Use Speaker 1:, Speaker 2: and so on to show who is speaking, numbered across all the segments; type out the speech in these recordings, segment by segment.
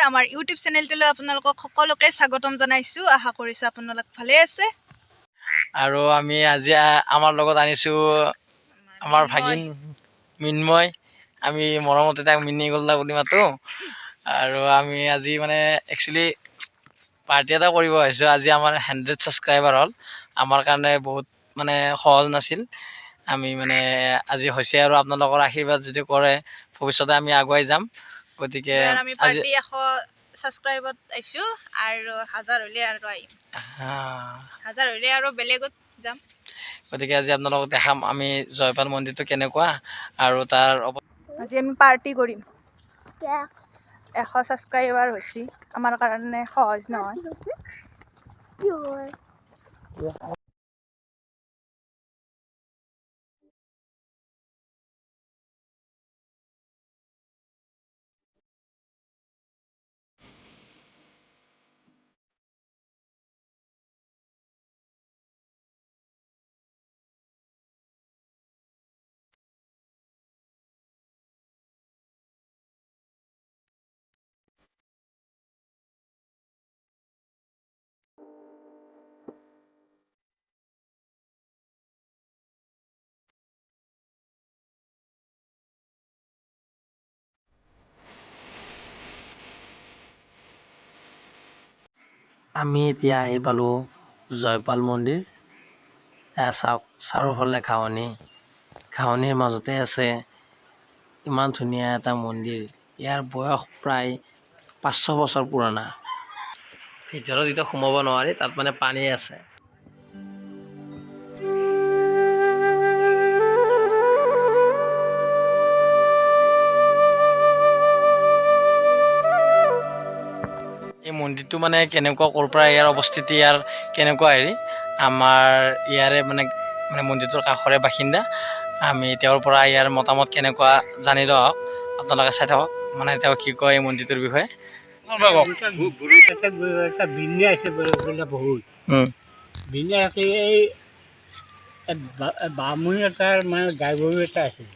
Speaker 1: আমাৰ ইউটিউব চেনেলটোলৈ আপোনালোকক সকলোকে স্বাগতম জনাইছোঁ। আশা কৰিছোঁ আপোনালোক ভালে আছে।
Speaker 2: আৰু আমি আজি আমাৰ লগত আনিছোঁ আমাৰ ভাগিন মিন্ময়। আমি মৰমতে তাক মিনি গোল্লা বুলি মাতোঁ। আৰু আমি আজি মানে একচুৱেলি পাৰ্টি এটা কৰিব আহিছোঁ। আজি আমাৰ 100 ছাবস্ক্ৰাইবাৰ হ'ল। আমাৰ কাৰণে বহুত মানে সহজ নাছিল। আমি মানে আজি হৈছে আৰু আপোনালোকৰ আশীৰ্বাদ যদি কৰে ভৱিষ্যতে আমি আগুৱাই যাম। গতিকে
Speaker 1: আমি পাৰ্টি 100 ছাবস্ক্ৰাইবত আহিছোঁ আৰু 1000 হ'লে আৰু আহিম, 1000 হ'লে আৰু বেলেগত যাম।
Speaker 2: গতিকে আজি আপোনালোকক দেখাম আমি জয়পাল মন্দিৰটো কেনেকুৱা আৰু তাৰ
Speaker 1: আজি আমি পাৰ্টি কৰিম। 100 ছাবস্ক্ৰাইবাৰ হৈছে, আমাৰ কাৰণে সহজ নহয়।
Speaker 2: আমি এতিয়া আহি পালোঁ জয়পাল মন্দিৰ। চাওক চাৰিওফালে ঘাঁহনি, ঘাঁহনিৰ মাজতে আছে ইমান ধুনীয়া এটা মন্দিৰ। ইয়াৰ বয়স প্ৰায় 500 বছৰ পুৰণা। ভিতৰত যেতিয়া সোমাব নোৱাৰি, তাত মানে পানী আছে। এই মন্দিৰটো মানে কেনেকুৱা, ক'ৰ পৰা ইয়াৰ অৱস্থিতি, ইয়াৰ কেনেকুৱা হেৰি, আমাৰ ইয়াৰে মানে মানে মন্দিৰটোৰ কাষৰে বাসিন্দা, আমি তেওঁৰ পৰা ইয়াৰ মতামত কেনেকুৱা জানি লওঁ। আপোনালোকে চাই থাকক মানে তেওঁ কি কয় এই মন্দিৰটোৰ বিষয়ে।
Speaker 3: বামুণ এটাৰ মানে গাই গৰু এটা আছিল,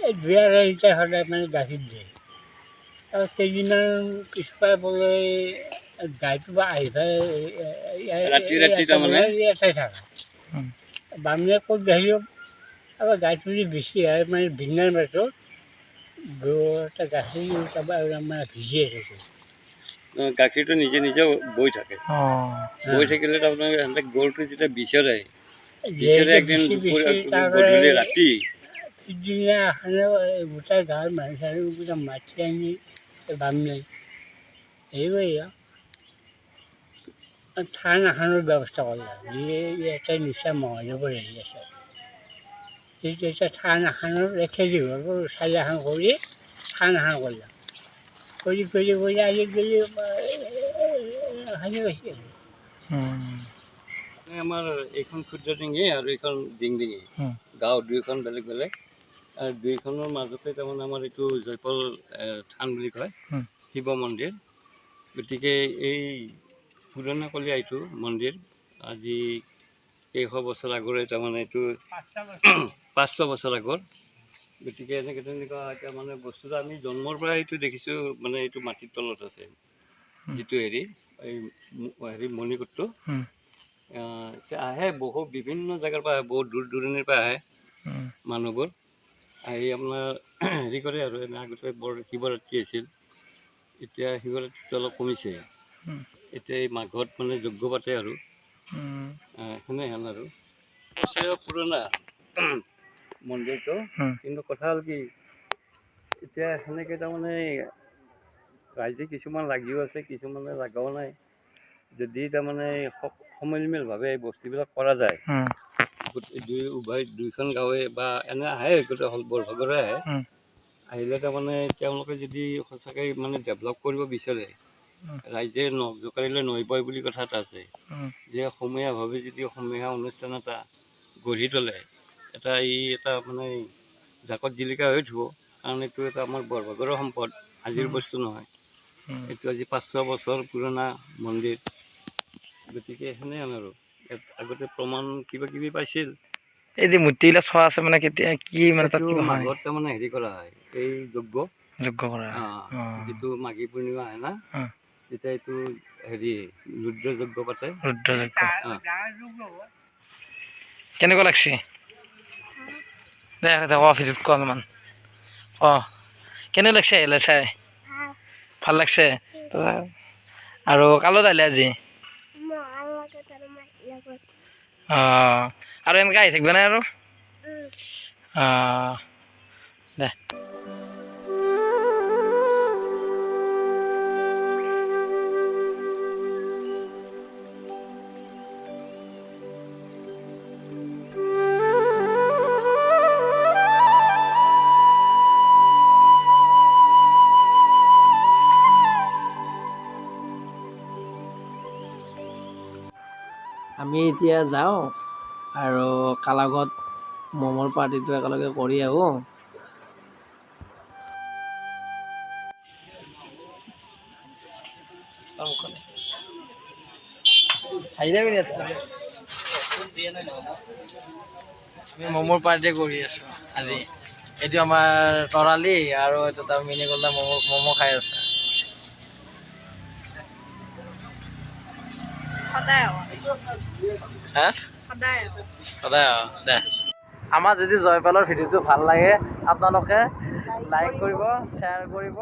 Speaker 3: এই 2 আঢ়ৈ লিটাৰ সদায় মানে গাখীৰ দিয়ে। আৰু কেইদিনমান পিছুৱাই বোলে গাইটো বা আহি পেলাই ইয়াতে থাকে। বামুণে ক'ত গাখীৰ আৰু গাইটো যদি বেছি হয় মানে বিন্যাৰ মাজত এটা গাখীৰ মানে ভিজি আছে,
Speaker 4: গাখীৰটো নিজে নিজে বৈ থাকে। বৈ থাকিলে তাৰমানে গৰুটো যেতিয়া বিচাৰে বিচাৰে একদিন গধূলি ৰাতি
Speaker 3: পিছদিনা গোটেই গাঁৱৰ মানুহ চানুহ মাতি আনি বামুণে এইবোৰেই আৰু থান এখনৰ ব্যৱস্থা কৰিলে। দিয়ে ইয়াতে নিচা মহাদেৱৰ হেৰি আছে, তেতিয়া থান এখনৰ খেতি ঘৰ চালি এখন কৰি থান এখন কৰিলে, কৰি কৰি কৰি আজিকালি হৈছে।
Speaker 4: আমাৰ এইখন ক্ষুদ্ৰডিঙি আৰু এইখন ডিংডিঙি গাঁও দুইখন বেলেগ বেলেগ, আৰু দুইখনৰ মাজতে তাৰমানে আমাৰ এইটো জয়পাল থান বুলি কয়, শিৱ মন্দিৰ। গতিকে এই পুৰণা কলীয়া এইটো মন্দিৰ আজি কেইশ বছৰ আগৰে, তাৰমানে এইটো 500 বছৰ আগৰ। গতিকে এনেকৈ তেনেকুৱা এতিয়া মানে বস্তুটো আমি জন্মৰ পৰাই এইটো দেখিছোঁ, মানে এইটো মাটিৰ তলত আছে যিটো হেৰি এই হেৰি মণিকূটটো আহে বহু বিভিন্ন জেগাৰ পৰা আহে, বহুত দূৰ দূৰণিৰ পৰা আহে মানুহবোৰ আহি আপোনাৰ হেৰি কৰে। আৰু এনে আগতে বৰ শিৱৰাত্ৰি আছিল, এতিয়া শিৱৰাত্ৰিটো অলপ কমিছে। এতিয়া এই মাঘত মানে যজ্ঞ পাতে আৰু সেনেহেন আৰু পুৰণা মন্দিৰটো। কিন্তু কথা হ'ল কি, এতিয়া সেনেকৈ তাৰমানে ৰাইজে কিছুমান লাগিও আছে, কিছুমানে লগাও নাই। যদি তাৰমানে সমলমেলভাৱে এই বস্তুবিলাক কৰা যায়, গোটেই দুই উভয় দুইখন গাঁৱে বা এনে আহে গোটেই বৰভাগৰে আহে, আহিলে তাৰমানে তেওঁলোকে যদি সঁচাকৈ মানে ডেভেলপ কৰিব বিচাৰে, ৰাইজে নখ জোকাৰিলে নৈ বয় বুলি কথা এটা আছে, যে সমূহীয়াভাৱে যদি সমূহীয়া অনুষ্ঠান এটা গঢ়ি তোলে, এটা ই এটা মানে জাকত জিলিকা হৈ উঠিব। কাৰণ এইটো এটা আমাৰ বৰভাগৰৰ সম্পদ, আজিৰ বস্তু নহয়। এইটো আজি 500 বছৰ পুৰণা মন্দিৰ। গতিকে সেনেহেন আৰু ইয়াত আগতে প্ৰমাণ কিবা কিবি পাইছিল।
Speaker 2: এই যে মূৰ্তিবিলাক থোৱা আছে মানে কেতিয়া কি মানে তাত কিবা হয়?
Speaker 4: মাঘত তাৰমানে হেৰি কৰা হয় এই যজ্ঞ।
Speaker 2: যজ্ঞ কৰে।
Speaker 4: যিটো মাঘী পূৰ্ণিমা আহে না, তেতিয়া এইটো হেৰি ৰুদ্ৰ যজ্ঞ পাতে।
Speaker 2: ৰুদ্ৰ যজ্ঞ। কেনেকুৱা লাগছে দে দে ক ভিডিঅ'ত ক অলপমান। অঁ, কেনে লাগছে আহিলে চাই? ভাল লাগছে। আৰু কালত আহিলে আজি? অঁ, আৰু এনেকৈ আহি থাকিব নাই আৰু? অঁ, দে। আমি এতিয়া যাওঁ আৰু কালাঘৰত ম'মৰ পাৰ্টিটো একেলগে কৰি আহোঁ। আমি ম'মৰ পাৰ্টি কৰি আছোঁ আজি। এইটো আমাৰ তৰালি আৰু এইটো তাৰ মিনি গল্লা ম'ম' খাই আছে। সদায় দে। আমাৰ যদি জয়পালৰ ভিডিঅ'টো ভাল লাগে আপোনালোকে লাইক কৰিব, শ্বেয়াৰ কৰিব।